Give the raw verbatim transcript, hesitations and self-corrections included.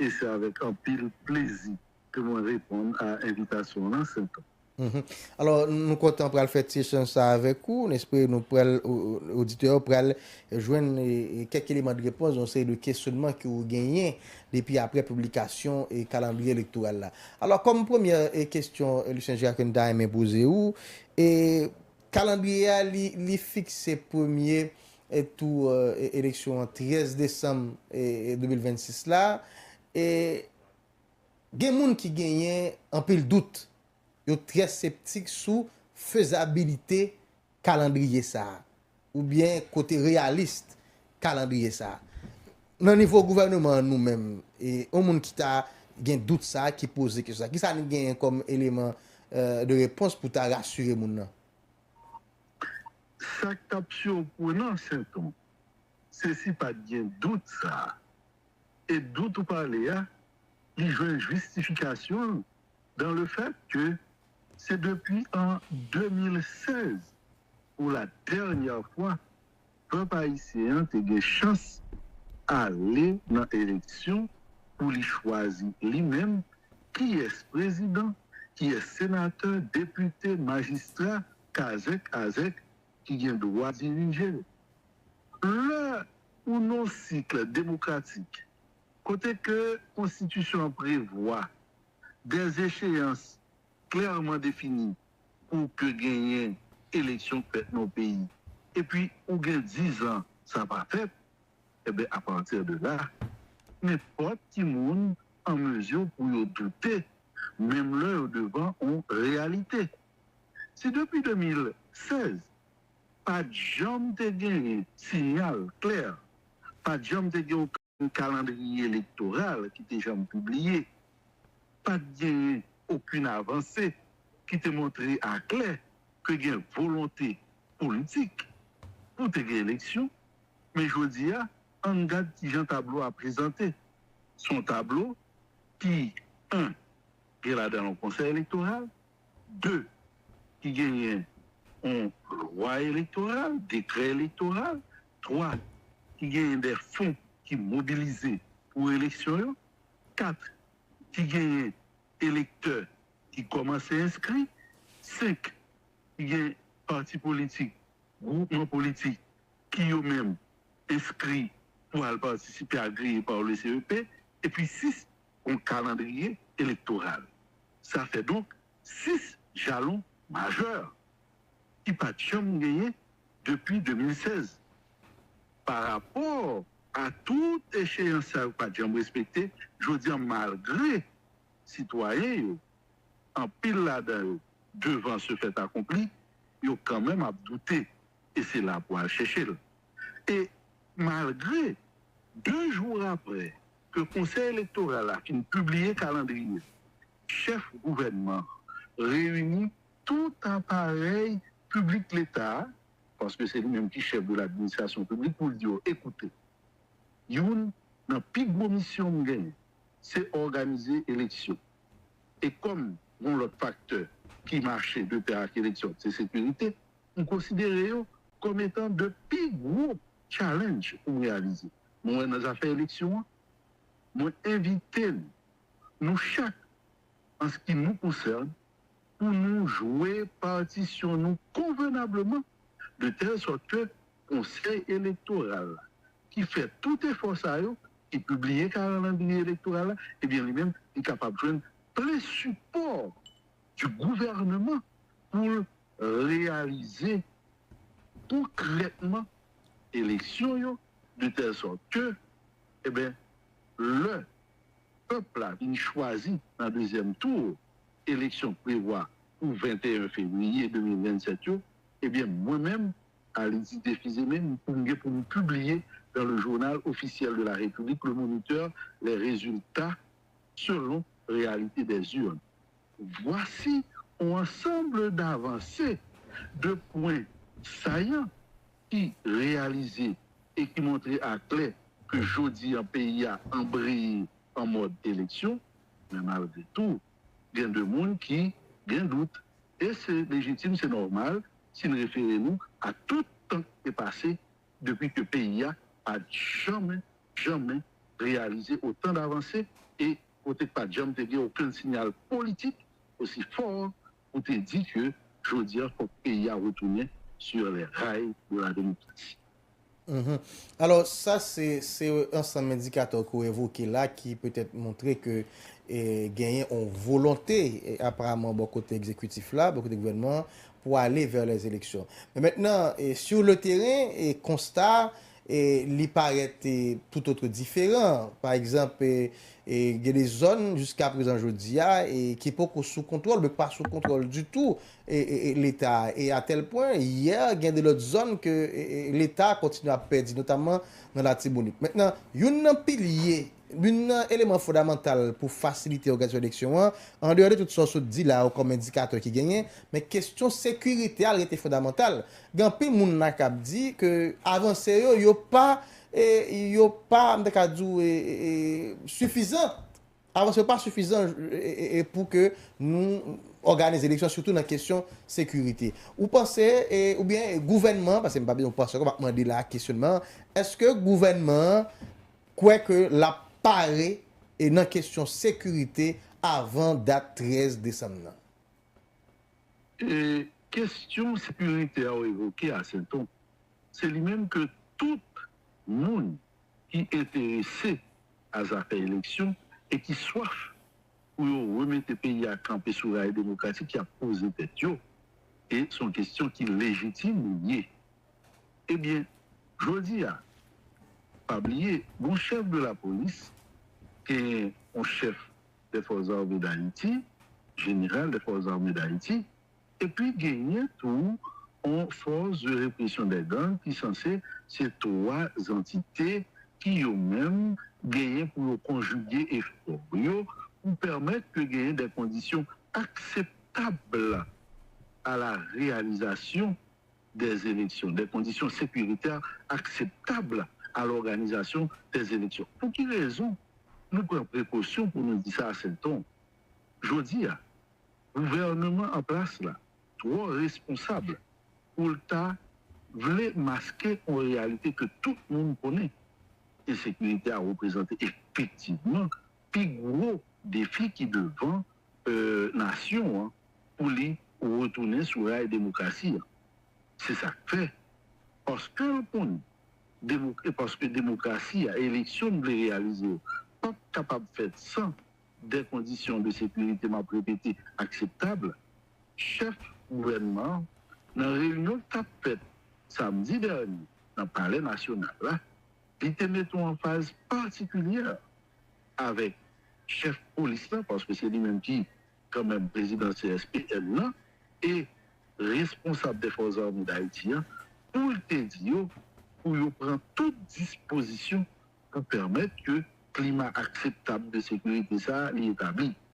E se avèk anpil plezi ke mwen reponn a envitasyon w lan, Senton. Mhm. Alò, nou kontan pral fè ti echanj sa avèk ou. Nou espere nou pral, o- o- oditè yo pral jwenn e, e, kèk eleman de repons yon seri de kesyonman ke ou genyen depi apre piblikasyon e kalandriye elektoral la. Alò, kòm premyè e, kesyon, e, Lucien Gérard, ke n ta renmen poze ou, e kalandriye a li, li fikse premye e, tou e, e, eleksyon an trèz desanm e, e, de mil vennsis la. E gen moun ki genyen anpil dout. Yo trè septik sou fezabilite kalandriye sa a, oubyen kote reyalis kalandriye sa a. Nan nivo gouvènman an, nou menm, e yon moun ki ta gen dout sa a, ki poze kesyon sa a, kisa nou genyen kòm eleman e, de repons pou ta rasire moun nan? Sa k t ap siprenan, Senton, se si pa t gen dout sa a. E dout ou pale a, li jwenn jistifikasyon l dans le fait que se depi an de mil sèz pou la dènyè fwa pèp ayisyen an te gen chans ale nan eleksyon pou li chwazi li menm kiyès prezidan, kiyès senatè, depite, majistra, kazèk, azèk ki gen dwa dirije l. Lè ou nan yon sik demokratik kote ke konstitisyon an prevwa des échéances clairement définies pou ke genyen eleksyon k fèt nan yon peyi, epi ou gen dizan sa pa fèt, enben, apati de la, nenpòt ki moun an mezi pou yo doute, menm lè yo devan yon reyalite. Si depi de mil sèz, pa t janm te genyen siyal klè, pa t janm te gen okenn kalandriye elektoral ki te janm pibliye, pa t genyen okenn avanse ki te montre aklè ke gen volonte politik pou te gen eleksyon, men jodi a, ann gad kijan tablo a prezante. Se yon tablo ki, en, gen ladan l yon konsèy elektoral, de, ki genyen yon lwa elektoral, dekrè elektoral, twa, ki genyen de fon ki mobilize pou eleksyon yo, kat, ki genyen elektè ki kòmanse enskri, senk, ki gen pati politik, gwoupman politik ki yo menm enskri pou al patisipe agreye pa le C E P, epi sis, yon kalandriye elektoral. Sa fè donk sis jalon majè ki pa t janm genyen depi de mil sèz. Pa rapò a tout echeyans sa yo pa t janm respekte, jodi a, malgre sitwayen yo, anpil ladan yo, devan se fèt akonpli, yo kanmenm ap doute, e se la pou al chèche l. E malgre de jou apre ke Konsèy Elektoral la fin pibliye kalandriye, chèf gouvènman reyini tout aparèy piblik Leta a, paske se li menm ki chèf de ladministrasyon piblik, pou l di yo, ekoute, youn nan pi gwo misyon m genyen, se òganize eleksyon. E kòm yon lòt faktè ki mache de pè ak eleksyon, se sekirite, m konsidere yo kòm etan de pi gwo challenge pou m reyalize. Mwen wè nan zafè eleksyon an, mwen envite nou, nou chak, an ce qui nous concerne, pou nou jwe patisyon nou konvenableman, de tèl sòt ke Konsèy Elektoral la, ki fè tout efò sa yo, ki pibliye kalandriye elektoral la, ebyen, li menm, li kapab jwenn plen sipò du gouvènman pou l reyalize konkrètman eleksyon yo, de tèl sòt ke, eben, lè pèp la vin chwazi nan dezyèm tou eleksyon k prevwa pou venteyen fevriye de mil vennsèt yo, ebyen, mwen menm, Alidide Fils-Aimé, pou m gen pou m pibliye dans le journal officiel de la République, Le Moniteur, les résultats selon réalité des urnes. Voici un ensemble d'avancées, de points saillants ki reyalize e ki montre aklè ke jodi a peyi a anbreye an mòd eleksyon, men malgre tou, gen de moun ki gen dout. E se lejitim, se nòmal si n refere nou a tout tan ki te pase depi ke peyi a pa t janmen, janmen reyalize otan d avanse e kote k pa t janm te gen okenn siyal politik osi fò pou te di ke jodi a fòk peyi a retounen sur les rails de la démocratie. Mhm. Alò, sa se se ansanm endikatè ke w evoke la ki petèt montre ke e, genyen yon volonte e, aparaman bò kote egzekitif la, bò kote gouvènman an, pou ale vè lèzeleksyon. Men mentnan, e, sur le terrain, e, konsta e, li parèt e, tout otre diferan. Pa egzanp, e, e, gen de zòn jiska prezan jodi a e, ki poko sou kontwòl, men pa sou kontwòl ditou e, e, e, Leta a. E atèl pwen, yè, gen de lòt zòn ke e, e, Leta a kontinye ap pèdi, notamman nan Latibonit. Mentnan, youn nan pilye, youn nan eleman fondamantal pou fasilite òganizasyon eleksyon an, andeyò de tout sa w sot di la yo kòm endikatè ki genyen, men kesyon sekirite a rete fondamantal. Gen anpil moun la k ap di ke avanse yo, yo pa, e, yo pa, m ta ka di w, e, e, e, sifizan. Avanse yo pa sifizan e, e, e, pou ke nou òganize eleksyon, sitou nan kesyon sekirite. Ou panse, e, oubyen gouvènman, paske m pa bezwen panse ankò, m ap mande la kesyonman, èske gouvènman an kwè ke l ap pare e nan kesyon sekirite avan dat trèz desanm nan? E kesyon sekirite a w evoke a Senton, se li menm ke tout moun ki enterese a zafè eleksyon e ki swaf pou yo remete peyi a kanpe sou ray demokratik y ap poze tèt yo. E se yon kesyon ki lejitim li ye. Ebyen, jodi a, pa bliye, gon chèf de lapolis, gen yon chèf des Forces Armées d'Haïti, jeneral des Forces Armées d'Haïti, epi genyen tou yon fòs de represyon dè gang ki sanse se twa antite ki yo menm genyen pou yo konjige efò yo pou pèmèt ke genyen de kondisyon akseptab a la reyalizasyon des élections, des conditions sécuritaires acceptables à l'organisation des élections. Pou ki rezon nou pran prekosyon pou nou di sa a Senton? Jodi a, gouvènman an plas la twò responsab pou l ta vle maske yon reyalite ke tout moun konnen. Ensekirite a reprezante efektivman pi gwo defi ki devan e, nasyon an pou li retounen sou ray demokrasi an. Se sa k fè, paske l konnen, demo, paske demokrasi a, eleksyon n vle reyalize yo, p ap kapab fèt san de kondisyon de sekirite, m ap repete, akseptab, chèf gouvènman an, nan reyinyon k t ap fèt samdi dènye nan Palè Nasyonal la, li te mete yon anfaz patikilye avèk chèf polis la, paske se li menm ki kanmenm prezidan C S P N nan, e responsab de Fòs Ame Dayiti an, pou l te di yo pou yo pran tout dispozisyon pou pèmèt ke klima akseptab de sekirite sa a li etabli.